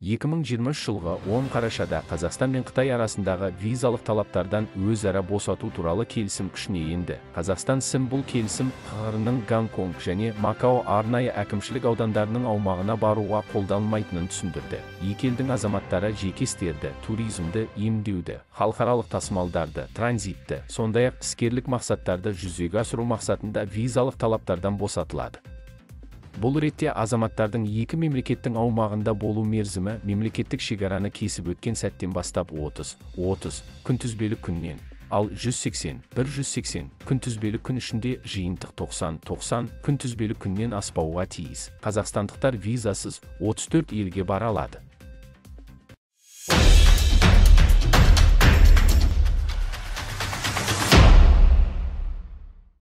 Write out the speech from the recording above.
2023 жылғы 10 қарашада Қазақстан мен Қытай арасындағы визалық талаптардан өзара босату туралы келісім күшіне енді. Қазақстан СІМ бұл келісім ҚР-ның Гонконг және Макао арнайы әкімшілік аудандарының аумағына баруға қолданылмайтынын түсіндірді. Екі елдің азаматтары жеке істерді, туризмді, емдеуді, халықаралық тасымалдарды, транзитті, сондай-ақ іскерлік мақсаттарды жүзеге асыру мақсатында визалық талаптардан босатылады. Бұл ретте азаматтардың екі мемлекеттің аумағында болу мерзімі мемлекеттік шекараны кесіп өткен сәттен бастап 30 күнтізбелік күннен, ал 180 күнтізбелік күн ішінде жиынтық 90 күнтізбелік күннен аспауға тиіс. Қазақстандықтар визасыз 34 елге бара алады.